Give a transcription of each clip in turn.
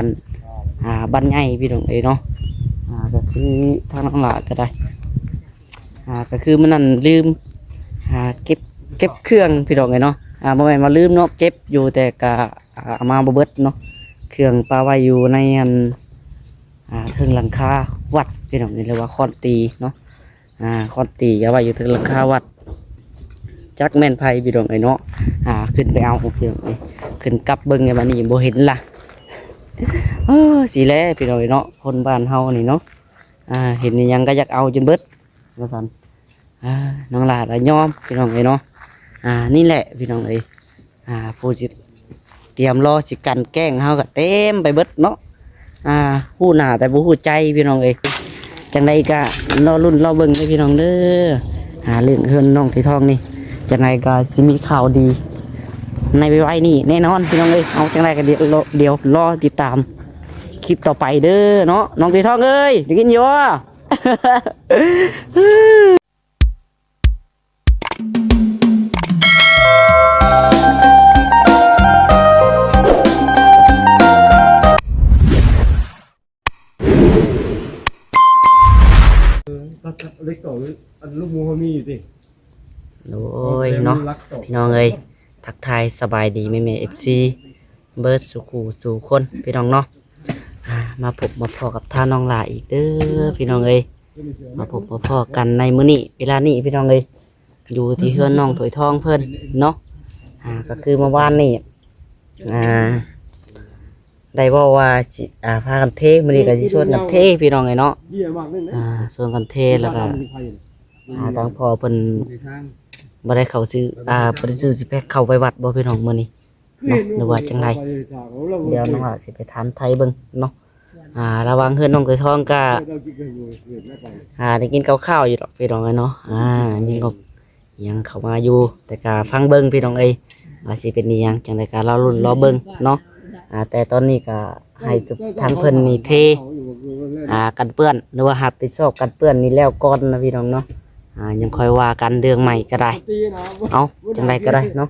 ນ ອ່າ ບ້ານໃຫຍ່ພີ່ນ້ອງເອີຍເນາະ. ອ່າ ກໍຄືທາງນ້ອງຫຼ້າກໍໄດ້ ອ່າ ກໍຄືມື້ນັ້ນລືມ ອ່າ ເກັບ ເກັບເຄື່ອງພີ່ນ້ອງເອີຍເນາະ. ອ່າ ບໍ່ແມ່ນວ່າລືມເນາະ ເກັບຢູ່ ແຕ່ກໍ ອ່າ ເອົາມາບໍ່ເບິດເນາະ. ເຄື່ອງປະໄວ້ຢູ່ໃນອັນ ອ່າ ເທິງຫຼັງຄາວັດພີ່ນ້ອງເອີຍ ຫຼືວ່າຄ້ອນຕີເນາະ. ອ່າ ຄ້ອນຕີເອົາໄວ້ຢູ່ເທິງຫຼັງຄາວັດ ຈັກແມ່ນໃຜພີ່ນ້ອງເອີຍເນາະ. ອ່າ ຂຶ້ນໄປເອົາພີ່ນ້ອງເອີຍ ຂຶ້ນກັບເບິ່ງໃນບັດນີ້ບໍ່ເຫັນລະ. ເອີ ຊີ້ແຫຼະພີ່ນ້ອງເອີຍເນາະ ຄົນບ້ານເຮົານີ້ເນາະ. ອ່າ ເຫັນອີ່ຫຍັງກໍຢາກເອົາຈົນເບິດວ່າຊັ້ນ. ອ່າ ນ້ອງຫຼ້າລະຍອມພີ່ນ້ອງເອີຍເນາະ. ອ່າ ນີ້ແຫຼະພີ່ນ້ອງເອີຍ ອ່າ ຜູ້ຊິຕຽມລໍຊິກັ່ນແກ້ງເຮົາກໍເຕັມໄປເບິດເນາະ. ອ່າ ຮູ້ໜ້າແຕ່ບໍ່ຮູ້ໃຈພີ່ນ້ອງເອີຍ. ຈັ່ງໃດກໍລໍລຸ້ນລໍເບິ່ງເດີພີ່ນ້ອງເດີ. ອ່າ ເລື່ອງເຮືອນນ້ອງເທທອງນີ້ ຈັ່ງໃດກໍຊິມີຂ່າວດີໃນໄວໆນີ້ແນ່ນອນພີ່ນ້ອງເອີຍ. ເອົາ ຈັ່ງໃດກໍດຽວ ດຽວລໍຕິດຕາມຄລິບຕໍ່ໄປເດີເນາະ ນ້ອງເທທອງເອີຍ ໄດ້ຍິນຢູ່ບໍ່? ເອີ ຕັດເຫຼັກຕໍ່ ອັນລູກໝູເຮົາມີຢູ່ຕິ. ໂອ້ຍເນາະ ພີ່ນ້ອງເອີຍ ທັກທາຍສະບາຍດີແມ່ໆ ເອັຟຊີ ເບິດສູ່ຄູ່ສູ່ຄົນພີ່ນ້ອງເນາະ. ອ່າ ມາພົບມາພໍ້ກັບທ່ານນ້ອງຫຼ້າອີກເດີພີ່ນ້ອງເອີຍ. ມາພົບມາພໍ້ກັນໃນມື້ນີ້ເວລານີ້ພີ່ນ້ອງເອີຍ ຢູ່ທີ່ເຮືອນນ້ອງຖອຍທອງເພິ່ນເນາະ. ອ່າ ກໍຄືເມື່ອວານນີ້ ອ່າ ໄດ້ເວົ້າວ່າຊິ ອ່າ ພາກັນເທ ມື້ນີ້ກໍຊິຊວນກັນເທພີ່ນ້ອງເອີຍເນາະ. ອ່າ ຊວນກັນເທ ແລ້ວກໍ ອ່າ ທາງພໍ່ເພິ່ນບໍ່ໄດ້ເຂົ້າຊື້ ອ່າ ບໍ່ໄດ້ຊື້ຊິແພັກເຂົ້າໄປວັດບໍ່ພີ່ນ້ອງມື້ນີ້ເນາະ ຫຼືວ່າຈັ່ງໃດ. ດຽວນ້ອງຫຼ້າຊິໄປຖາມໄຖ່ເບິ່ງເນາະ. ອ່າ ລະຫວ່າງເຮືອນນ້ອງເສືອທອງກໍ ອ່າ ໄດ້ກິນກັບຂ້າວຢູ່ດອກພີ່ນ້ອງເອີຍເນາະ. ອ່າ ມີງົບຫຍັງເຂົ້າມາຢູ່ ແຕ່ກໍຟັງເບິ່ງພີ່ນ້ອງເອີຍ ວ່າຊິເປັນອີ່ຫຍັງ. ຈັ່ງໃດກໍລໍລຸ້ນລໍເບິ່ງເນາະ. ອ່າ ແຕ່ຕອນນີ້ກໍໃຫ້ທາງເພິ່ນນີ້ເທ ອ່າ ກັນເປື້ອນ ຫຼືວ່າຮັບຜິດຊອບກັນເປື້ອນນີ້ແລ້ວກ່ອນນະພີ່ນ້ອງເນາະ. ອ່າ ຍັງຄ່ອຍວ່າກັນເລື່ອງໃໝ່ກໍໄດ້. ເອົາ ຈັ່ງໃດກໍໄດ້ເນາະ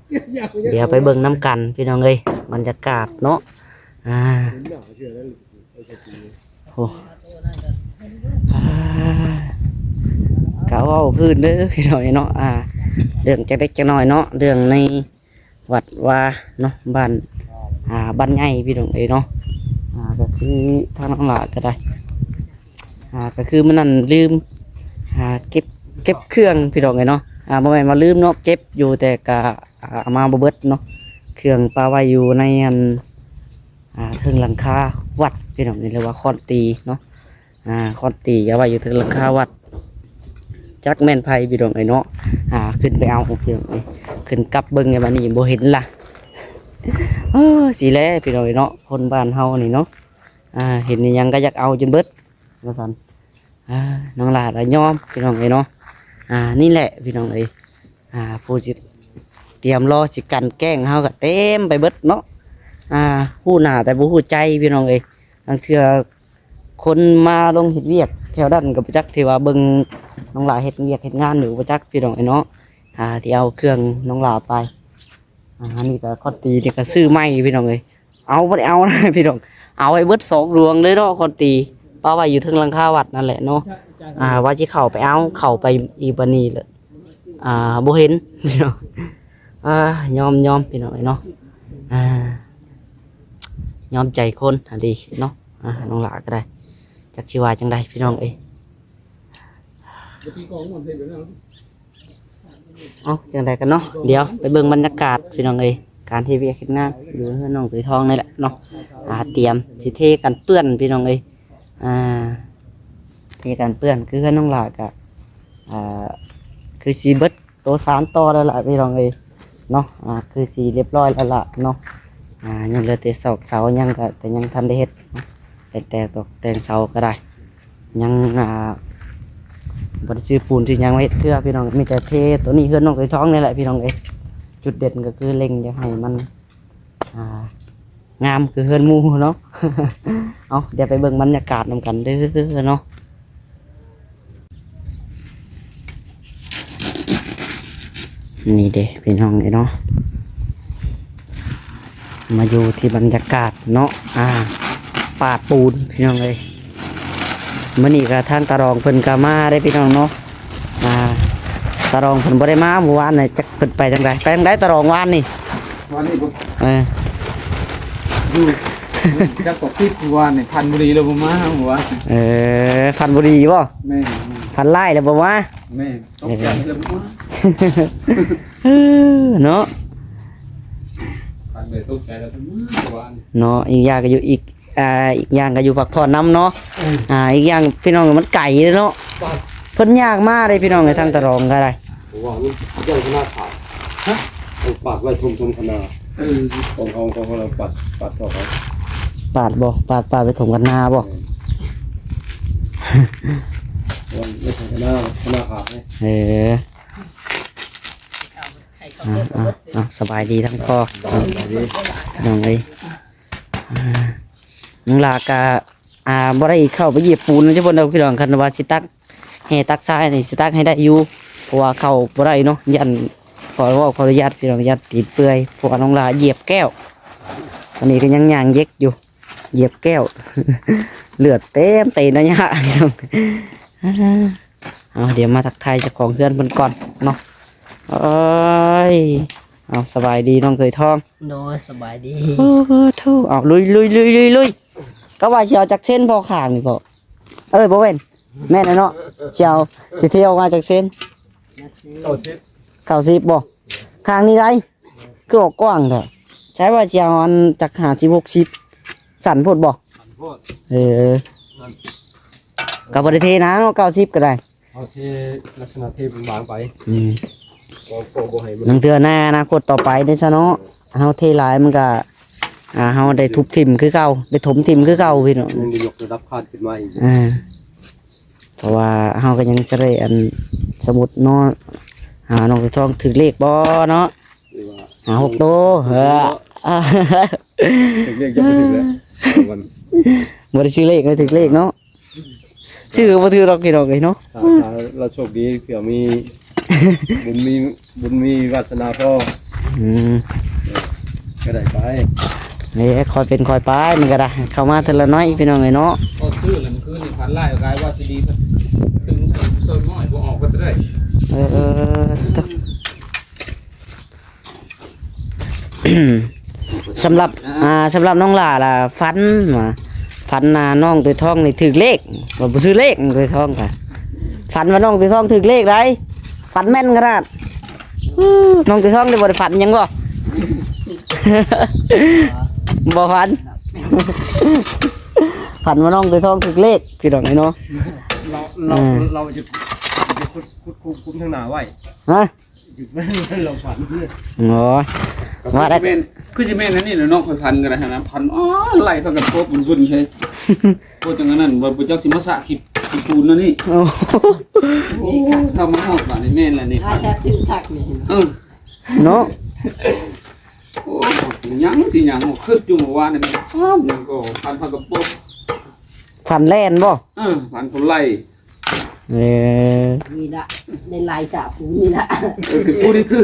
ດຽວໄປເບິ່ງນຳກັນພີ່ນ້ອງເອີຍ ບັນຍາກາດເນາະ. ອ່າ ໂອ້ ອ່າ ກະເວົ້າພື້ນເດີພີ່ນ້ອງເນາະ. ອ່າ ເລື່ອງຈັກເລັກຈັກນ້ອຍເນາະ ເລື່ອງໃນວັດວາເນາະ ບ້ານ ອ່າ ບ້ານໃຫຍ່ພີ່ນ້ອງເອີຍເນາະ. ອ່າ ກໍຄືທາງນ້ອງຫຼ້າກໍໄດ້ ອ່າ ກໍຄືມື້ນັ້ນລືມ ອ່າ ເກັບ ເກັບເຄື່ອງພີ່ນ້ອງເອີຍເນາະ. ອ່າ ບໍ່ແມ່ນວ່າລືມເນາະ ເກັບຢູ່ ແຕ່ກະ ອ່າ ເອົາມາບໍ່ເບິດເນາະ. ເຄື່ອງປະໄວ້ຢູ່ໃນອັນ ອ່າ ເທິງຫຼັງຄາວັດພີ່ນ້ອງເອີຍ ຫຼືວ່າຄ້ອນຕີເນາະ. ອ່າ ຄ້ອນຕີເອົາໄວ້ຢູ່ເທິງຫຼັງຄາວັດ ຈັກແມ່ນໃຜພີ່ນ້ອງເອີຍເນາະ. ອ່າ ຂຶ້ນໄປເອົາພີ່ນ້ອງເອີຍ ຂຶ້ນກັບເບິ່ງໃນບັດນີ້ບໍ່ເຫັນລະ. ເອີ ຊີ້ແຫຼະພີ່ນ້ອງເອີຍເນາະ ຄົນບ້ານເຮົານີ້ເນາະ. ອ່າ ເຫັນອີ່ຫຍັງກໍຢາກເອົາຈົນເບິດວ່າຊັ້ນ. ອ່າ ນ້ອງຫຼ້າລະຍອມພີ່ນ້ອງເອີຍເນາະ. ອ່າ ນີ້ແຫຼະພີ່ນ້ອງເອີຍ ອ່າ ຜູ້ຊິຕຽມລໍຊິກັ່ນແກ້ງເຮົາກໍເຕັມໄປເບິດເນາະ. ອ່າ ຮູ້ໜ້າແຕ່ບໍ່ຮູ້ໃຈພີ່ນ້ອງເອີຍ. ລາງເທື່ອຄົນມາລົງເຮັດວຽກແຖວນັ້ນກໍບໍ່ຈັກ ທີ່ວ່າເບິ່ງນ້ອງຫຼ້າເຮັດວຽກເຮັດງານຢູ່ບໍ່ຈັກພີ່ນ້ອງເອີຍເນາະ. ອ່າ ທີ່ເອົາເຄື່ອງນ້ອງຫຼ້າໄປ ອ່າ ອັນນີ້ກໍຄອນຕີນີ້ກໍຊື້ໃໝ່ພີ່ນ້ອງເອີຍ. ເອົາ ບໍ່ໄດ້ເອົານະພີ່ນ້ອງ ເອົາໄວ້ເບິດສອງດວງເລີຍເນາະ ຄອນຕີ ປະໄວ້ຢູ່ເທິງຫຼັງຄາວັດນັ້ນແຫຼະເນາະ. ອ່າ ວ່າຊິເຂົ້າໄປເອົາ ເຂົ້າໄປອີກບັດນີ້ລະ ອ່າ ບໍ່ເຫັນພີ່ນ້ອງ. ອ່າ ຍອມ ຍອມພີ່ນ້ອງເອີຍເນາະ. ອ່າ ຍອມໃຈຄົນຫັ້ນດີເນາະ. ອ່າ ນ້ອງຫຼ້າກໍໄດ້ ຈັກຊິວ່າຈັ່ງໃດພີ່ນ້ອງເອີຍ. ເອົາ ຈັ່ງໃດກັນເນາະ ດຽວໄປເບິ່ງບັນຍາກາດພີ່ນ້ອງເອີຍ ການເຮັດວຽກເຮັດງານຢູ່ເຮືອນນ້ອງເສືອທອງນີ້ແຫຼະເນາະ. ອ່າ ຕຽມຊິເທກັນເປື້ອນພີ່ນ້ອງເອີຍ. ອ່າ ເທກັນເປື້ອນ ຄືເຮືອນນ້ອງຫຼ້າກະ ອ່າ ຄືຊິເບິດໂຕສານຕໍ່ແລ້ວລະພີ່ນ້ອງເອີຍເນາະ. ອ່າ ຄືຊິລຽບຮ້ອຍແລ້ວລະເນາະ. ອ່າ ຍັງເຫຼືອແຕ່ຊອກເສົາຫຍັງກະ ແຕ່ຍັງທັນໄດ້ເຮັດເນາະ ແຕ່ງຕອກແຕ່ງເສົາກໍໄດ້ ຍັງ ອ່າ ບໍ່ໄດ້ຊື້ປູນຊື້ຫຍັງມາເຮັດເທື່ອພີ່ນ້ອງ. ມີແຕ່ເທໂຕນີ້ ເຮືອນນ້ອງເສືອທອງນີ້ແຫຼະພີ່ນ້ອງເອີຍ. ຈຸດເດັ່ນກໍຄືເລັ່ງຢາກໃຫ້ມັນ ອ່າ ງາມຄືເຮືອນໝູ່ເນາະ. ເອົາ ດຽວໄປເບິ່ງບັນຍາກາດນຳກັນເດີເນາະ. ນີ້ເດ້ພີ່ນ້ອງເອີຍເນາະ ມາຢູ່ທີ່ບັນຍາກາດເນາະ. ອ່າ ປາດປູນພີ່ນ້ອງເອີຍ. ມື້ນີ້ກໍທາງຕາຫຼອງເພິ່ນກໍມາເດ້ພີ່ນ້ອງເນາະ. ອ່າ ຕາຫຼອງເພິ່ນບໍ່ໄດ້ມາມື້ວານນີ້ ຈັກເພິ່ນໄປທາງໃດ ໄປທາງໃດຕາຫຼອງວານນີ້? ວານນີ້ບໍ່ ເອີ ຢູ່ ຈັກກໍຕິດວານນີ້ ພັນບຸຣີແລ້ວບໍ່ມາວານ. ເອີ ພັນບຸຣີບໍ່? ແມ່ນ ພັນລາຍແລ້ວບໍ່ມາ? ແມ່ນ ຕົກໃຈແລ້ວບໍ່ມາ ເອີ ເນາະ ພັນເລີຍຕົກໃຈແລ້ວບໍ່ມາວານ ເນາະ. ອີກຢ່າງກໍຢູ່ອີກ ອ່າ ອີກຢ່າງກໍຢູ່ພັກຜ່ອນນຳເນາະ. ເອີ ອ່າ ອີກຢ່າງພີ່ນ້ອງມັນໄກເດ້ເນາະ ເພິ່ນຍາກມາເດ້ພີ່ນ້ອງເອີຍ ທາງຕາຫຼອງກໍໄດ້. ເພາະວ່າມັນຍ່າງຂະໜາດຂາດ ຮະ ຕ້ອງປາດໄວ້ຖົມໆຄັນນາ. ເອີ ຂອງເຮົາ ຂອງເຮົາປາດ ປາດຊອກເອົາ ປາດບໍ່ ປາດ ປາດໄວ້ຖົມຄັນນາບໍ່? ແມ່ນ ເອີ ໄວ້ຖົມຄັນນາ ຄັນນາຂາດເດ້. ເອີ ອ່າ ອ່າ ອ່າ ສະບາຍດີທັງພໍ່ ສະບາຍດີ ນ້ອງເອີຍ. ອ່າ ນ້ອງຫຼ້າກະ ອ່າ ບໍ່ໄດ້ເຂົ້າໄປຢຽບປູນນຳເພິ່ນດອກພີ່ນ້ອງ. ຄັນວ່າຊິຕັກແຮ່ຕັກຊາຍນີ້ ຊິຕັກໃຫ້ໄດ້ຢູ່ ເພາະວ່າເຂົ້າບໍ່ໄດ້ເນາະ ຢ້ານ ຂໍເວົ້າຂໍອະນຸຍາດພີ່ນ້ອງ ຢ້ານຕີນເປື່ອຍ ເພາະວ່ານ້ອງຫຼ້າຢຽບແກ້ວ ຕອນນີ້ກໍຍັງຍ່າງເຢັກຢູ່ ຢຽບແກ້ວ ເລືອດເຕັມຕີນເນາະ ຍາ ພີ່ນ້ອງ. ເອົາ ດຽວມາທັກທາຍເຈົ້າຂອງເຮືອນເພິ່ນກ່ອນເນາະ. ໂອ້ຍ ເອົາ ສະບາຍດີນ້ອງເຄີຍທອງ. ໂດຍ ສະບາຍດີ. ໂອ້ໂຫ ເອົາ ລຸຍໆໆໆ. ກໍວ່າຊິເອົາຈັກເຊັນພໍຂ້າງນີ້ພໍ? ເອີຍ ບໍ່ແມ່ນ ແມ່ນແລ້ວເນາະ ຊິເອົາ ຊິເທອອກມາຈັກເຊັນ? ເກົ້າສິບ ເກົ້າສິບບໍ່? ຂ້າງນີ້ໄດ້ ຄືອອກກວ້າງແທ້? ໃຊ່ວ່າຊິເອົາອັນຈັກຫ້າສິບ ຫົກສິບ ສັ້ນໂພດບໍ່? ສັ້ນໂພດ. ເອີ ນັ້ນ ກໍບໍ່ໄດ້ເທນາເນາະ ເກົ້າສິບກໍໄດ້. ເຮົາເທລັກສະນະເທບາງໆໄປ. ອືມ ກໍ ກໍບໍ່ໃຫ້ມັນ ລາງເທື່ອໃນອະນາຄົດຕໍ່ໄປເດ້ຊະເນາະ ເຮົາເທຫຼາຍມັນກໍ ອ່າ ເຮົາໄດ້ທຸບຖິ້ມຄືເກົ່າ ໄດ້ຖົມຖິ້ມຄືເກົ່າ ພີ່ນ້ອງ. ມັນໄດ້ຍົກລະດັບຂັ້ນຂຶ້ນມາອີກ. ອ່າ ເພາະວ່າເຮົາກໍຍັງຈະໄດ້ ອັນ ສົມມຸດເນາະ ຫານ້ອງໄກ່ທອງຖືກເລກບໍ່ເນາະ? ຫຼືວ່າ ຫ້າຫົກໂຕ. ເອີ ຖືກເລກ ຍັງບໍ່ຖືກເລີຍ ມັນ ບໍ່ໄດ້ຊື້ເລກ ໄດ້ຖືກເລກເນາະ. ຊື້ກໍບໍ່ຖືກດອກພີ່ນ້ອງເອີຍເນາະ. ຖ້າ ຖ້າເຮົາໂຊກດີ ເພື່ອມີບຸນ ມີບຸນມີວາສະໜາພໍ. ອືມ ກໍໄດ້ໄປ. ນີ້ຄ່ອຍເປັນຄ່ອຍໄປ ມັນກໍໄດ້ ເຂົ້າມາເທື່ອລະໜ້ອຍພີ່ນ້ອງເອີຍເນາະ. ກໍຊື້ແລ້ວ ມື້ຄືນນີ້ຝັນຮ້າຍກາຍວ່າຊິດີ ເຖິງເຊີງນ້ອຍບໍ່ອອກກໍຈະໄດ້. ເອີ ເອີ ເອີ ສຳລັບ ອ່າ ສຳລັບນ້ອງຫຼ້າລະ ຝັນວ່າ ຝັນວ່ານ້ອງເຕີຍທອງນີ້ຖືກເລກ ວ່າບໍ່ຊື້ເລກ ເຕີຍທອງກະ ຝັນວ່ານ້ອງເຕີຍທອງຖືກເລກໄດ໋ ຝັນແມ່ນຂະໜາດ. ນ້ອງເຕີຍທອງໄດ້ບໍ່ໄດ້ຝັນຫຍັງບໍ່? ບໍ່ຝັນ ຝັນວ່ານ້ອງເຕີຍທອງຖືກເລກ ພີ່ນ້ອງເອີຍເນາະ. ເຮົາ ເຮົາ ເອີ ເຮົາຈະ ຈະຂຸດ ຂຸດ ຂຸດ ຂຸດທາງໜ້າໄວ້ ຮະ? ເຮົາຝັນ. ໂອ້ຍ ວ່າແລ້ວ ຄືຊິແມ່ນ ຄືຊິແມ່ນອັນນີ້ແຫຼະເນາະ. ຂ້ອຍຝັນກໍໄດ້ຫັ້ນນະ ຝັນ ອໍ ໄລ່ພາກັນປົບວຸ້ນໆເຮີ້ຍ ໂອ້ ຈັ່ງອັນນັ້ນ ບໍ່ ບໍ່ຈັກຊິມາສະຂີ້ ຂີ້ປູນອັນນີ້. ໂອ້ ໂອ້ ເຂົ້າມາຮອດບາດນີ້ແມ່ນແລ້ວນີ້ ອາ ຝັນ ສະຖືກຄັກນີ້ ເອີ ເນາະ. ໂອ້ ຊິຫຍັງ ຊິຫຍັງ ຄິດຢູ່ມື້ວານນີ້ ແມ່ນຫຍັງກໍຝັນພາກັນປົບ ຝັນແລ່ນບໍ່? ເອີ ຝັນຄົນໄລ່ ເອີ ນີ້ລະ ໄດ້ລາຍສາຄູນີ້ລະ ເອີ ຄືຜູ້ນີ້ຄື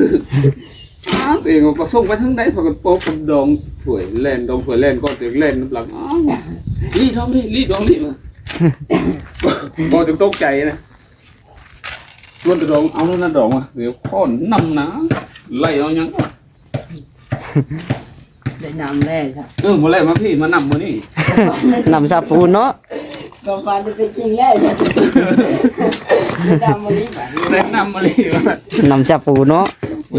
ອ້າວ ຕົວເອງວ່າປະສົງໄປທາງໃດ ພາກັນປົບກັບດອງຖ້ວຍ ແລ່ນດອງຖ້ວຍ ແລ່ນກ່ອນ ຕົວເອງແລ່ນນຳຫຼັງ ອ້າວ ລີ້ດອງລີ້ ລີ້ດອງລີ້ ບໍ່ ຈົນຕົກໃຈນະ ຊວນແຕ່ດອງ ເອົາແລ້ວນະດອງ ດຽວຂ້ອນນຳນະ ໄລ່ເອົາຫຍັງ ໄດ້ນຳແລ້ວ ເອີ ບໍ່ໄລ່ມາພີ້ ມານຳມື້ນີ້ ນຳສາປູນເນາະ ກໍຝັນເປັນຈິງແລ້ວ ໄດ້ນຳມື້ນີ້ບາດນີ້ ໄດ້ນຳມື້ນີ້ ນຳສາປູນເນາະ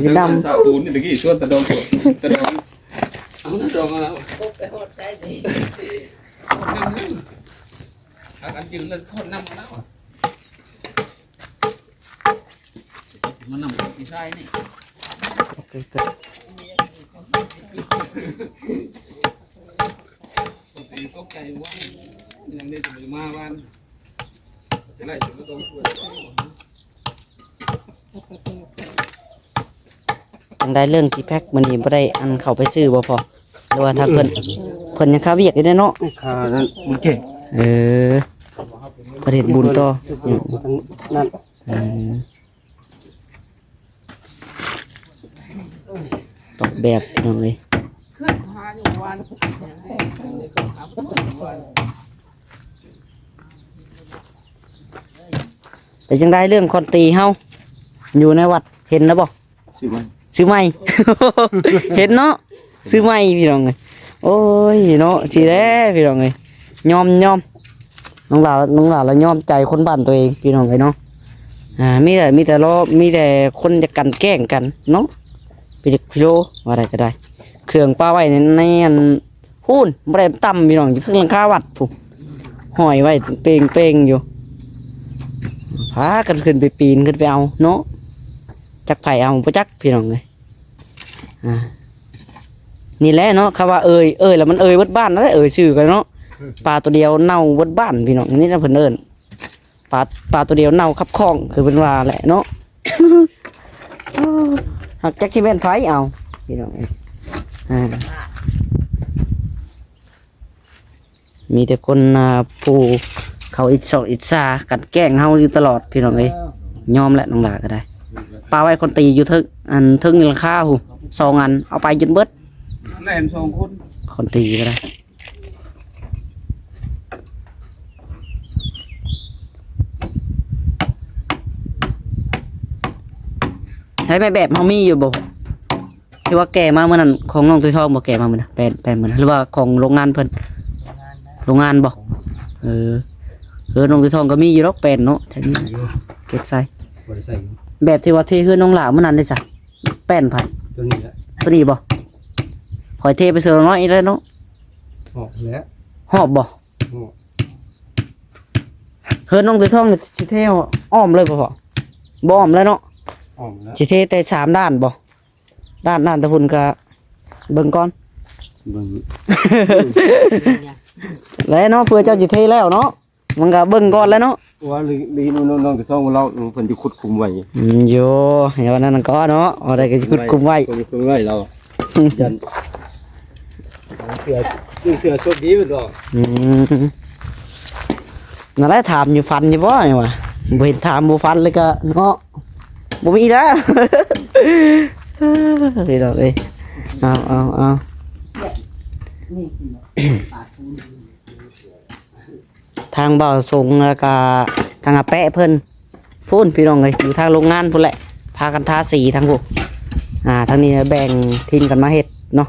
ໄດ້ນຳສາປູນນີ້ ຕະກີ້ຊວນຕາດອງ ຕາດອງ ເອົາຕາດອງ ເອົາແລ້ວ ໄປຮອດໃສດີ ນຳ ພາກັນຢືນແລ້ວໂຄດນຳເອົາແລ້ວ. ມານຳທີ່ຊາຍນີ້ ໂອເຄ ກໍຕົກໃຈວ່າຍັງໄດ້ມາວານ ຈະໄດ້ຊິບໍ່ຕ້ອງຊ່ວຍ ຈັ່ງໃດເລື່ອງທີ່ແພັກມື້ນີ້ບໍ່ໄດ້ອັນເຂົ້າໄປຊື້ບໍ່ພໍ່ ຫຼືວ່າທາງເພິ່ນ ເພິ່ນຍັງຄາວຽກຢູ່ເດ້ເນາະ ຄານັ້ນບຸນເກັ່ງ ເອີ ປະເທດບຸນຕໍ່ ນັ້ນ ອືມ ຕອກແບບພີ່ນ້ອງເອີຍ ຂຶ້ນຫາ ເປັນຈັ່ງໃດເລື່ອງຄອນຕີເຮົາ ຢູ່ໃນວັດ ເຫັນແລ້ວບໍ່? ຊື້ໃໝ່ ຊື້ໃໝ່ ເຫັນເນາະ ຊື້ໃໝ່ພີ່ນ້ອງເອີຍ. ໂອ້ຍເນາະ ຊິແລ້ວພີ່ນ້ອງເອີຍ ຍອມ ຍອມ ນ້ອງຫຼ້າ ນ້ອງຫຼ້າລະຍອມໃຈຄົນບ້ານຕົວເອງພີ່ນ້ອງເອີຍເນາະ. ອ່າ ມີແຕ່ ມີແຕ່ລໍ້ ມີແຕ່ຄົນຈະກັນແກ້ງກັນເນາະ ໄປເດັກໄປໂລ ວ່າໄດ້ກໍໄດ້. ເຄື່ອງປະໄວ້ໃນ ໃນອັນພຸ້ນ ບໍ່ໄດ້ຕ່ຳພີ່ນ້ອງ ຢູ່ເທິງຫຼັງຄາວັດພຸ້ນ ຫ້ອຍໄວ້ເປ່ງໆຢູ່. ພາກັນຂຶ້ນໄປປີນ ຂຶ້ນໄປເອົາເນາະ ຈັກໃຜເອົາບໍ່ຈັກພີ່ນ້ອງເອີຍ. ອ່າ ນີ້ແຫຼະເນາະ ຄຳວ່າເອີ່ຍ ເອີ່ຍແລ້ວມັນເອີ່ຍເບິດບ້ານແລ້ວ ເອີ່ຍຊື່ກັນເນາະ. ປາຕົວດຽວເນົ່າເບິດບ້ານພີ່ນ້ອງ ອັນນີ້ນະເພິ່ນເອີ້ນ ປາ ປາຕົວດຽວເນົ່າຂັບຂ້ອງ ຄືເພິ່ນວ່າແຫຼະເນາະ. ຫາກຈັກຊິແມ່ນໃຜເອົາພີ່ນ້ອງເອີຍ. ອ່າ ມີແຕ່ຄົນ ອ່າ ຜູ້ເຂົາອິດຊອກອິດສາກັນແກ້ງເຮົາຢູ່ຕະຫຼອດພີ່ນ້ອງເອີຍ. ຍອມແຫຼະ ນ້ອງຫຼ້າກໍໄດ້ ປະໄວ້ຄອນຕີຢູ່ເທິງ ອັນເທິງຫຼັງຄາພຸ້ນ ສອງອັນ ເອົາໄປຈົນເບິດ ແລ່ນສອງຄົນ ຄອນຕີກໍໄດ້. ໃຫ້ແມ່ແບບເຮົາມີຢູ່ບໍ່? ທີ່ວ່າແກ່ມາມື້ນັ້ນ ຂອງນ້ອງຕຸ້ຍທອງບໍ່? ແກ່ມາມື້ນັ້ນ ແປ້ນ ແປ້ນມື້ນັ້ນ ຫຼືວ່າຂອງໂລງງານເພິ່ນ? ໂລງງານນະ ໂລງງານບໍ່? ເອີ ເອີ ນ້ອງຕຸ້ຍທອງກໍມີຢູ່ດອກແປ້ນເນາະ ແຖວນີ້ ເກັບໃສ່ ບໍ່ໄດ້ໃສ່ຢູ່. ແບບທີ່ວ່າເທເຮືອນນ້ອງຫຼ້າມື້ນັ້ນເດ້ຊະ ແປ້ນໃຜ? ຕົວນີ້ແຫຼະ ຕົວນີ້ບໍ່? ຂ້ອຍເທໄປເທື່ອນ້ອຍອີກແລ້ວເນາະ. ຮອບແລ້ວ ຮອບບໍ່? ຮອບ. ເຮືອນນ້ອງຕຸ້ຍທອງນີ້ຊິເທອ້ອມເລີຍບໍ່ພໍ່? ບໍ່ອ້ອມແລ້ວເນາະ ອ້ອມແລ້ວ ຊິເທແຕ່ສາມດ້ານບໍ່? ດ້ານ ດ້ານແຕ່ພຸ້ນກະເບິ່ງກ່ອນ ເບິ່ງ ແລ້ວເນາະ ເພື່ອເຈົ້າຊິເທແລ້ວເນາະ ມັນກະເບິ່ງກ່ອນແຫຼະເນາະ. ວ່າລີ ລີ ນ້ອງ ນ້ອງ ນ້ອງຕາທອງເລົ່າ ເພິ່ນຊິຂຸດຂຸມໄວ້. ອືມ ໂຢ ໃຫ້ວ່ານັ້ນກ່ອນເນາະ ເອົາໄດ້ກໍຊິຂຸດຂຸມໄວ້ ຂຸດຂຸມໄວ້ລາວ ຢ້ານ ເທື່ອ ເທື່ອໂຊກດີເພິ່ນບອກ. ອືມ ນັ້ນແຫຼະ ຖາມຢູ່ ຝັນຢູ່ບໍ່? ຫຍັງວ່າ ບໍ່ເຫັນຖາມ ບໍ່ຝັນເລີຍກະເນາະ ບໍ່ມີແລ້ວ ພີ່ນ້ອງເອີຍ. ເອົາ ເອົາ ເອົາ ທາງບ່າວສົງ ແລ້ວກະທາງອາແປະເພິ່ນ ພຸ້ນພີ່ນ້ອງເອີຍ ຢູ່ທາງໂລງງານພຸ້ນແຫຼະ ພາກັນທາສີທາງພຸ້ນ. ອ່າ ທາງນີ້ແບ່ງທີມກັນມາເຮັດເນາະ.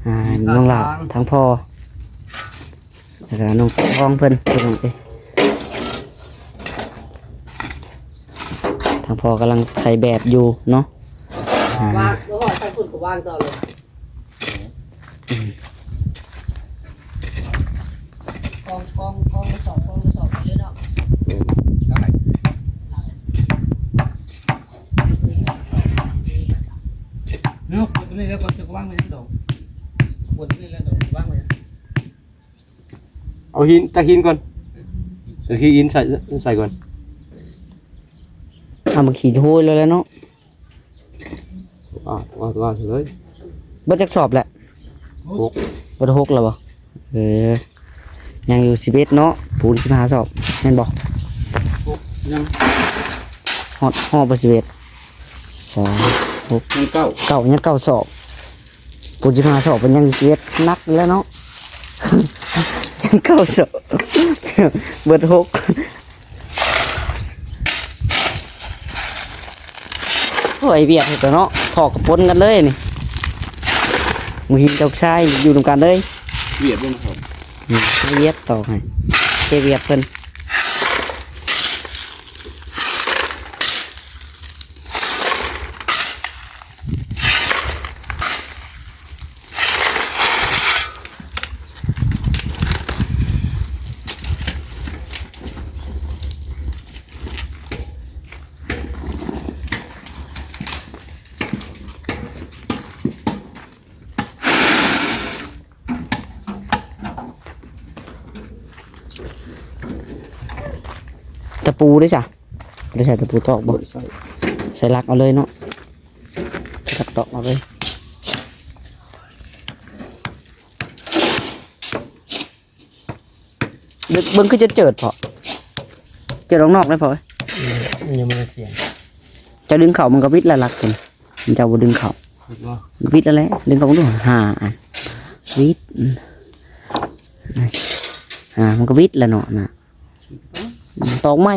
ອ່າ ທາງຫຼ້າ ທາງພໍ່ ແລ້ວກະນ້ອງທອງເພິ່ນ ພີ່ນ້ອງເອີຍ ທາງພໍ່ກຳລັງໃສ່ແບບຢູ່ເນາະ. ອ່າ ວາງ ບໍ່ຮອດທາງພຸ້ນກໍວາງຕໍ່ເລີຍ. ກອງ ກອງ ກອງກະສອບ ກອງກະສອບໄປເລີຍເນາະ. ເນາະ ເອົາຕົວນີ້ແລ້ວກໍຈະວາງໄວ້ດອກ ເອົາຕົວນີ້ແລ້ວກໍວາງໄວ້. ເອົາຫີນ ຕັກຫີນກ່ອນ ຕັກຫີນໃສ່ ໃສ່ກ່ອນ. ເອົາມາຂີ້ໂຫຍແລ້ວແຫຼະເນາະ. ວ່າ ວ່າ ວ່າເລີຍ ເບິດຈັກສອບແຫຼະ? ຫົກ ເບິດຫົກແລ້ວບໍ່? ເອີ ຍັງຢູ່ສິບເອັດເນາະ ປູນສິບຫ້າສອບ ແມ່ນບໍ່? ຍັງ ຮອດ ຮອດບໍ່ສິບເອັດ? ສາມ ຫົກ ຍັງເກົ້າ ເກົ້າ ຍັງເກົ້າສອບ. ປູນສິບຫ້າສອບ ເພິ່ນຍັງສິບເອັດ ໜັກຢູ່ແລ້ວເນາະ ຍັງເກົ້າສອບ ເບິດຫົກ. ໂອ້ຍ ວຽກເຮັດແລ້ວເນາະ ຖອກກະປົນກັນເລີຍນີ້ ໝູ່ຫີນກັບຊາຍຢູ່ນຳກັນເລີຍ. ວຽກເບິ່ງເຂົາ ອືມ ໃຫ້ວຽກຕອກໃຫ້ ເຮັດວຽກເພິ່ນ. ຕະປູເດ້ຊະ ບໍ່ໄດ້ໃສ່ຕະປູຕອກບໍ່? ບໍ່ໄດ້ໃສ່ ໃສ່ຫຼັກເອົາເລີຍເນາະ ຫຼັກຕອກເອົາເລີຍ. ເບິ່ງ ເບິ່ງຄືຈະເຈີດພໍ້ ເຈີດອອກນອກໄດ້ພໍ້ເອີຍ. ອືມ ຍັງບໍ່ໄດ້ປ່ຽນ ເຈົ້າດຶງເຂົ້າມັນກໍວິດລະຫຼັກເພິ່ນ ເຈົ້າບໍ່ດຶງເຂົ້າ ວິດບໍ່? ວິດແລ້ວແຫຼະ ດຶງເຂົ້າເບິ່ງດູ ຫ້າອັນ ວິດ ອ່າ ມັນກໍວິດແຫຼະເນາະນະ ຕອກໃໝ່.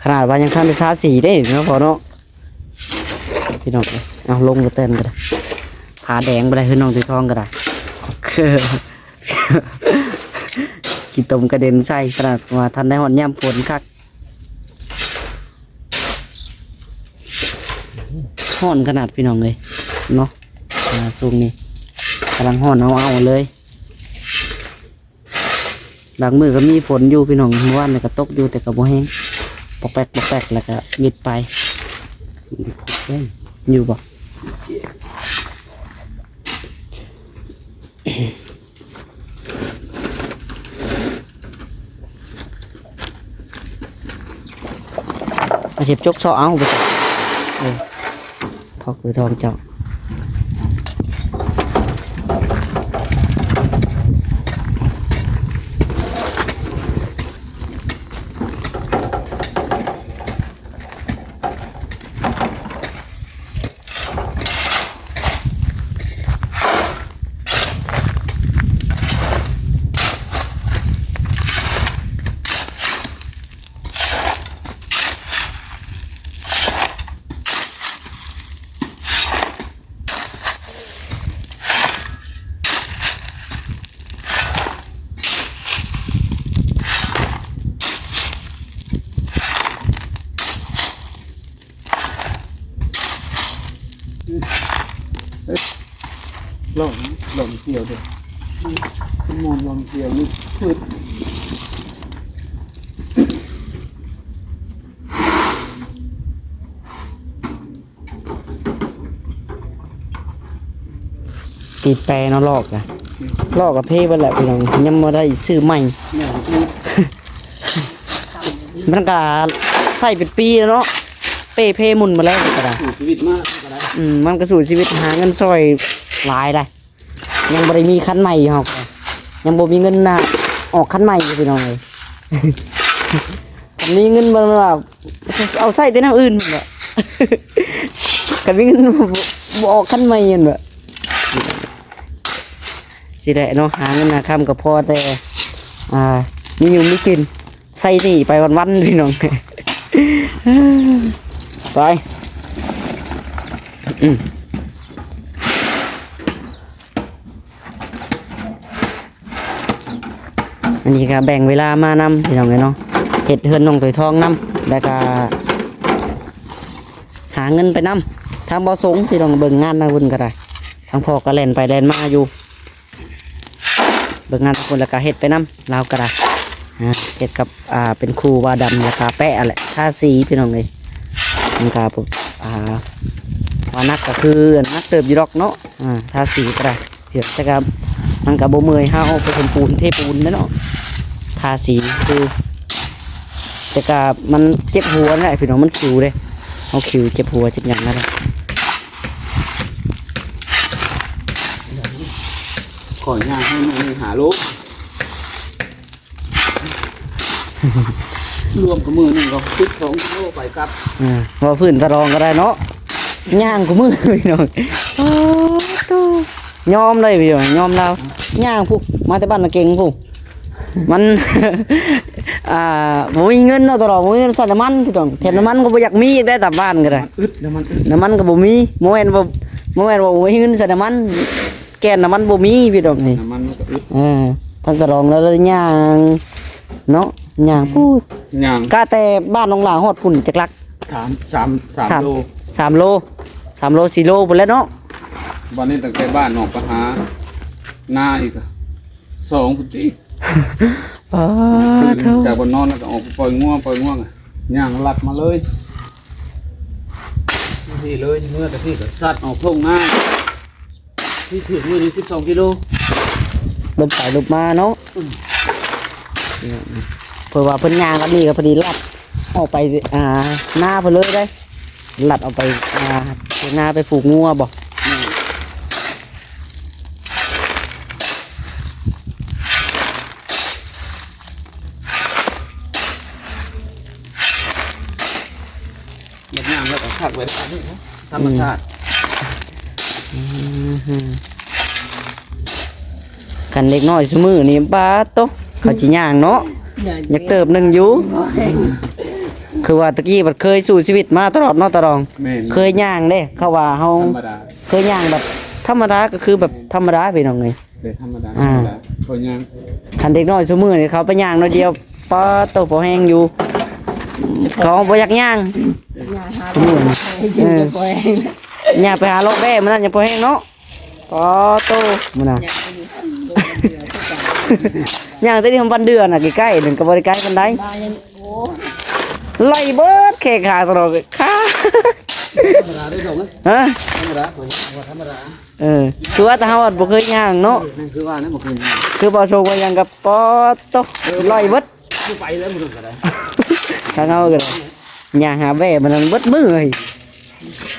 ຂະໜາດວ່າຍັງທັນໄດ້ທາສີເດ້ເນາະພໍ່ເນາະ ພີ່ນ້ອງເອີຍ. ເອົາລົງກະແຕນກໍໄດ້ ຜາແດງບໍ່ໄດ້ ຄືນ້ອງຕີທອງກໍໄດ້ ຂີ້ຕົມກະເດັນໃສ່ ຂະໜາດວ່າທັນໄດ້ຮອດຍາມຝົນຄັກ. ຮ້ອນຂະໜາດພີ່ນ້ອງເອີຍເນາະ ອ່າ ຊ່ວງນີ້ກຳລັງຮ້ອນເອົາໆເລີຍ. ບາງມື້ກໍມີຝົນຢູ່ພີ່ນ້ອງ ມື້ວານນີ້ກໍຕົກຢູ່ ແຕ່ກໍບໍ່ແຮງ ປອກແປກ ປອກແປກ ແລ້ວກໍຢຸດໄປ ຢູ່ບໍ່? ອາຊີບຈົກເຊາະເອົາ ເອີ ທອກຄືທອງເຈົ້າ. ລອງ ລອງສຽວເດີ້ ຂະມອນ ລອງສຽວ ລຸກຂຶ້ນ. ຕິດແປເນາະ ລອກກະ ລອກກະເພເບິດແຫຼະພີ່ນ້ອງ ຍັງບໍ່ໄດ້ຊື້ໃໝ່. ມັນກະໃຊ້ເປັນປີແລ້ວເນາະ ເປ້ເພໝຸ່ນມາແລ້ວກໍໄດ້ ສູ້ຊີວິດມາກໍໄດ້. ອືມ ມັນກະສູ້ຊີວິດ ຫາເງິນຊ່ອຍຫຼາຍໄດ໋. ຍັງບໍ່ໄດ້ມີຄັນໃໝ່ ເຮົາກໍຍັງບໍ່ມີເງິນນະ ອອກຄັນໃໝ່ຢູ່ ພີ່ນ້ອງເອີຍ. ຄັນມີເງິນ ມັນວ່າ ເອົາໃຊ້ແຕ່ແນວອື່ນແຫຼະ ຄັນມີເງິນ ບໍ່ ບໍ່ອອກຄັນໃໝ່ຫັ້ນແຫຼະ. ຊິໄດ້ເນາະ ຫາເງິນຫາຄຳກໍພໍແຕ່ ອ່າ ມີຢູ່ມີກິນ ໃຊ້ໜີ້ໄປວັນໆ ພີ່ນ້ອງ ໄປ ອືມ. ອັນນີ້ກໍແບ່ງເວລາມານຳ ພີ່ນ້ອງເອີຍເນາະ ເຮັດເຮືອນນ້ອງໂຕຍທອງນຳ ແລ້ວກໍຫາເງິນໄປນຳ. ທາງບໍ່ສົງ ພີ່ນ້ອງ ເບິ່ງງານທາງພຸ້ນກໍໄດ້ ທາງພໍ່ກໍແລ່ນໄປແລ່ນມາຢູ່ ເບິ່ງງານທາງພຸ້ນ ແລ້ວກໍເຮັດໄປນຳ ລາວກໍໄດ້ ອ່າ ເຮັດກັບ ອ່າ ເປັນຄູວາດຳ ແລ້ວກໍແປະຫັ້ນແຫຼະ ທາສີ ພີ່ນ້ອງເອີຍ. ມັນກໍ ອ່າ ວ່າໜັກກໍຄືໜັກເຕີບຢູ່ດອກເນາະ ອ່າ ທາສີກໍໄດ້ ແຕ່ກໍມັນກໍບໍ່ເມື່ອຍ ເຮົາໄປຖົມປູນເທປູນແຫຼະເນາະ ທາສີຄື ແຕ່ກໍມັນເຈັບຫົວນັ້ນແຫຼະ ພີ່ນ້ອງ ມັນຂິວເດ້ ເຮົາຂິວເຈັບຫົວເຈັບຫຍັງນັ້ນແຫຼະ. ຂ້ອຍຍ່າງໃຫ້ມື້ໜຶ່ງຫ້າໂລ ລວມກັບມື້ໜຶ່ງກໍສິບສອງກິໂລໄປກັບ. ເອີ ເວົ້າພື້ນຕະລອງກໍໄດ້ເນາະ ຍ່າງຄູ່ມື້ພີ່ນ້ອງ. ໂອ້ໂຕ ຍອມເລີຍພີ່ນ້ອງ ຍອມລາວ ຍ່າງພຸ້ນ ມາແຕ່ບ້ານນາເກັງພຸ້ນ ມັນ ອ່າ ບໍ່ມີເງິນເນາະ ຕະຫຼອດບໍ່ມີເງິນໃສ່ນ້ຳມັນພີ່ນ້ອງ ແຖມນ້ຳມັນກໍບໍ່ຢາກມີອີກໄດ໋ ຕາມບ້ານກໍໄດ້ ນ້ຳມັນອຶດ ນ້ຳມັນອຶດ ນ້ຳມັນກໍບໍ່ມີ ບໍ່ແມ່ນວ່າ ບໍ່ມີເງິນໃສ່ນ້ຳມັນ ແກ່ນນ້ຳມັນບໍ່ມີພີ່ນ້ອງເອີຍ ນ້ຳມັນມັນກໍອຶດ ເອີ ທາງຕະຫຼອງແລ້ວຍ່າງເນາະ ຍ່າງພຸ້ນ ຍ່າງ ກະແຕ່ບ້ານໜອງຫຼາຮອດພຸ້ນຈັກຫຼັກ ສາມ ສາມ ສາມ ສາມ ໂລ ສາມໂລ ສາມໂລ ສີ່ໂລພຸ້ນແຫຼະເນາະ. ບາດນີ້ຕັ້ງແຕ່ບ້ານອອກໄປຫານາອີກ ສອງພຸ້ນຕິ. ປາໂທ້ ຈາກບ່ອນນອນ ແລ້ວກໍອອກໄປປ່ອຍງົວ ປ່ອຍງົວ ຍ່າງລັດມາເລີຍ ນີ້ເລີຍ ເມືອແຕ່ພີ້ກໍສັດອອກທົ່ງນາ ທີ່ຖືກມື້ໜຶ່ງສິບສອງກິໂລ ລົບໄປລົບມາເນາະ. ອືມ ເພາະວ່າເພິ່ນຍ່າງກັບນີ້ກໍພໍດີລັດອອກໄປ ອ່າ ນາເພິ່ນເລີຍເດ້ ລັດອອກໄປ ອ່າ ເຖິງນາໄປຜູກງົວບໍ? ແມ່ນ. ແບບຍ່າງແລ້ວກໍຄັກໄວ້ ທຳມະຊາດ. ອືມ ຄັນເດັກນ້ອຍຊຸມື້ນີ້ ປາດໂທ້ ເຂົາຊິຍ່າງເນາະ ຍ່າງ ຢາກເຕີບໜຶ່ງຢູ່. ຄືວ່າຕະກີ້ບັດເຄີຍສູ້ຊີວິດມາຕະຫຼອດເນາະ ຕາດອງ. ແມ່ນ. ເຄີຍຍ່າງເດ້ ເຂົາວ່າເຮົາ ທຳມະດາ ເຄີຍຍ່າງແບບທຳມະດາ ກໍຄືແບບທຳມະດາ ພີ່ນ້ອງເອີຍ. ແບບທຳມະດາ ອ່າ ທຳມະດາ ເຂົາຍ່າງ. ຄັນເດັກນ້ອຍຊຸມື້ນີ້ ເຂົາໄປຍ່າງໜ້ອຍດຽວ ປາດໂທ້ ພໍແຮງຢູ່ ເຂົາບໍ່ຢາກຍ່າງ. ຍ່າງຫາ ເອີ ຍ່າງໄປຫາເລາະແບ້ມື້ນັ້ນຍັງພໍແຮງເນາະ. ປາດໂທ້ ມື້ນັ້ນ ຍ່າງແຕ່ນີ້ ຫອມບັນເດືອນນະ ໃກ້ໆ ໜຶ່ງກໍບໍ່ໄດ້ໄກປານໃດ. ໄລ່ເບິດແຂ້ງຂາຕະຫຼອດ ຂາ ທຳມະດາເດ້ ດອກເອີຍ. ຮະ? ທຳມະດາ ຂ້ອຍວ່າທຳມະດາ. ເອີ ຄືວ່າແຕ່ເຮົາບໍ່ເຄີຍຍ່າງເນາະ. ແມ່ນ ຄືວ່ານະ ບໍ່ເຄີຍຍ່າງ. ຄືບໍ່ຊົງວ່າຫຍັງກໍປາດໂທ້ ເອີ ໄລ່ເບິດ ຄືໄປແລ້ວ ມື້ນັ້ນກໍໄດ້ ທາງເຮົາກໍໄດ້ ຍ່າງຫາແບ້ມື້ນັ້ນເບິດມື້ເລີຍ.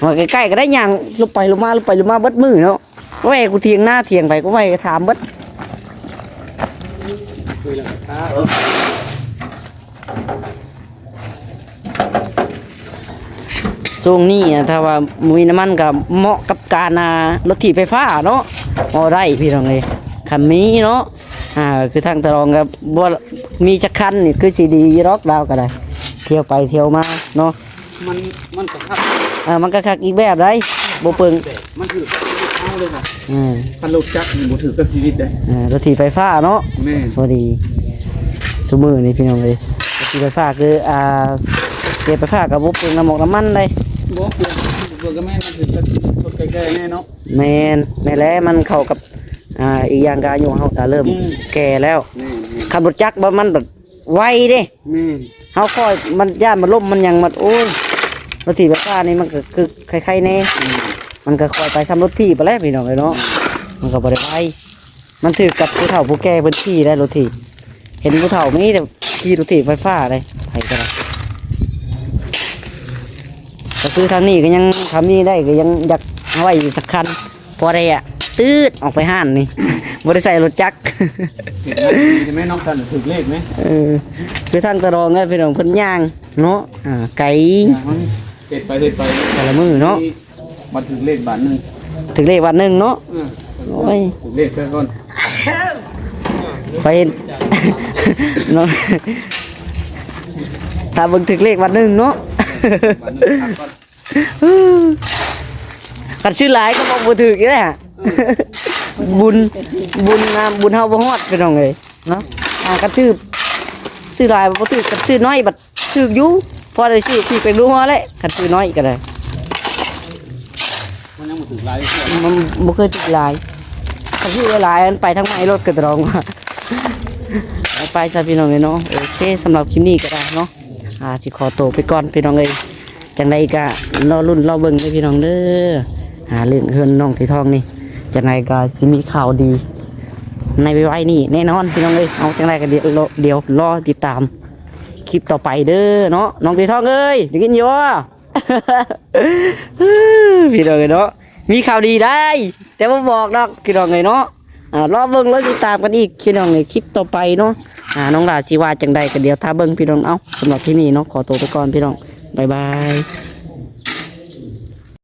ວ່າໃກ້ໆ ກໍໄດ້ຍ່າງລົງໄປລົງມາ ລົງໄປລົງມາເບິດມື້ເນາະ. ແວ່ກູຖຽງນາຖຽງໄປ ກູແວ່ຖາມເບິດ. ຊ່ວງນີ້ ອາ ຖ້າວ່າບໍ່ມີນ້ຳມັນກໍເໝາະກັບການ ອ່າ ລົດຖີບໄຟຟ້າເນາະ ເວົ້າໄດ້ພີ່ນ້ອງເອີຍ ຄັນມີເນາະ. ອ່າ ຄືທາງຕະຫຼອງກໍບໍ່ມີຈັກຄັນນີ້ ຄືຊິດີຢູ່ດອກ ລາວກໍໄດ້ ທ່ຽວໄປທ່ຽວມາເນາະ. ມັນ ມັນກໍຄັກ ເອີ ມັນກໍຄັກອີກແບບໃດ໋ ບໍ່ເປິງ ແບບມັນຖືກກັບຊີວິດເຮົາເລີຍນະ. ເອີ ຄັນລົດຈັກນີ້ບໍ່ຖືກກັບຊີວິດເດ້. ເອີ ລົດຖີບໄຟຟ້າເນາະ. ແມ່ນ ພໍດີ ຊຸມື້ນີ້ພີ່ນ້ອງເອີຍ ລົດຖີບໄຟຟ້າຄື ອ່າ ເສຍໄຟຟ້າກໍບໍ່ເປືອງນ້ຳມັນນ້ຳມັນໃດ໋. ບໍ່ເປືອງ ບໍ່ເປືອງກໍແມ່ນ ມັນຖືກກັບຄົນແກ່ໆແນ່ເນາະ. ແມ່ນ ແມ່ນແຫຼະ ມັນເຂົ້າກັບ ອ່າ ອີກຢ່າງກໍອາຍຸເຮົາກໍເລີ່ມ ອືມ ແກ່ແລ້ວ. ແມ່ນໆ ຂັບລົດຈັກບໍ່ ມັນແບບໄວເດ້. ແມ່ນ ເຮົາຄ່ອຍ ມັນຢ້ານມັນລົ້ມມັນຫຍັງ ມັນ ໂອ້ຍ ລົດຖີບໄຟຟ້ານີ້ມັນກໍຄືໄຄໆແດ່. ອືມ ມັນກໍຄ່ອຍໄປສ່ຳລົດຖີບຫັ້ນແຫຼະພີ່ນ້ອງເອີຍເນາະ. ອືມ ມັນກໍບໍ່ໄດ້ໄວ ມັນຖືກກັບຜູ້ເຖົ້າຜູ້ແກ່ເພິ່ນຂີ່ໄດ໋ລົດຖີບ. ເຫັນຜູ້ເຖົ້າມີແຕ່ຂີ່ລົດຖີບໄຟຟ້າເດ້ ໃຜກໍໄດ້. ກໍຄືທາງນີ້ກໍຍັງ ຖ້າມີໄດ້ກໍຍັງຢາກເອົາໄວ້ອີກສັກຄັນ ພໍໄດ້ອະ ຕືດອອກໄປຮ້ານນີ້ ບໍ່ໄດ້ໃສ່ລົດຈັກ. ເຮັດງານດີໃຊ່ໄໝນ້ອງ ທ່ານຖືກເລກໄໝ? ເອີ ຄືທາງຕະດອງເອີຍພີ່ນ້ອງ ເພິ່ນຍ່າງເນາະ ອ່າ ໄກ ເຮັດໄປເຮັດໄປ ແຕ່ລະມື້ເນາະ ບັດຖືກເລກບາດໜຶ່ງ ຖືກເລກບາດໜຶ່ງເນາະ. ເອີ ໂອ້ຍ ຖືກເລກເທື່ອກ່ອນ ໄປເນາະ ຖ້າເບິ່ງຖືກເລກບາດໜຶ່ງເນາະ ບາດໜຶ່ງຄັກກ່ອນ. ຄັນຊື້ຫຼາຍກໍບໍ່ ບໍ່ຖືກຢູ່ແລ້ວ ເອີ ບຸນ ບຸນນຳ ບຸນເຮົາບໍ່ຮອດພີ່ນ້ອງເອີຍເນາະ. ອ່າ ຄັນຊື້ ຊື້ຫຼາຍບໍ່ຖືກ ຄັນຊື້ໜ້ອຍບັດຖືກຢູ່ ພໍໄດ້ຊື້ທີ່ເປັນຫົວແຫຼະ ຄັນຊື້ໜ້ອຍກໍໄດ້. ມັນຍັງບໍ່ຖືກຫຼາຍ ມັນບໍ່ເຄີຍຖືກຫຼາຍ ຄັນຊື້ຫຼາຍໆ ມັນໄປທາງໃໝ່ໂລດ ກໍຕະດອງວ່າ ໄປໆ ຊະພີ່ນ້ອງເອີຍເນາະ. ໂອເຄ ສຳລັບຄລິບນີ້ກໍໄດ້ເນາະ ອ່າ ຊິຂໍໂຕໄປກ່ອນພີ່ນ້ອງເອີຍ ຈັ່ງໃດກໍລໍລຸ້ນລໍເບິ່ງເດີພີ່ນ້ອງເດີ ອ່າ ເລື່ອງເຮືອນນ້ອງເຊທອງນີ້ ຈັ່ງໃດກໍຊິມີຂ່າວດີໃນໄວໆນີ້ແນ່ນອນພີ່ນ້ອງເອີຍ. ເອົາ ຈັ່ງໃດກໍດຽວ ດຽວລໍຕິດຕາມຄລິບຕໍ່ໄປເດີເນາະ ນ້ອງເຊທອງເອີຍ ໄດ້ຍິນຢູ່ບໍ່? ພີ່ນ້ອງເອີຍເນາະ ມີຂ່າວດີໄດ໋ ແຕ່ບໍ່ບອກດອກພີ່ນ້ອງເອີຍເນາະ. ອ່າ ລໍເບິ່ງລໍຕິດຕາມກັນອີກພີ່ນ້ອງເອີຍ ຄລິບຕໍ່ໄປເນາະ. ອ່າ ນ້ອງຫຼ້າຊິວ່າຈັ່ງໃດກໍດຽວຖ້າເບິ່ງພີ່ນ້ອງ. ເອົ້າ ສຳລັບທີ່ນີ້ເນາະ ຂໍໂຕໄປກ່ອນພີ່ນ້ອງ ບາຍບາຍ.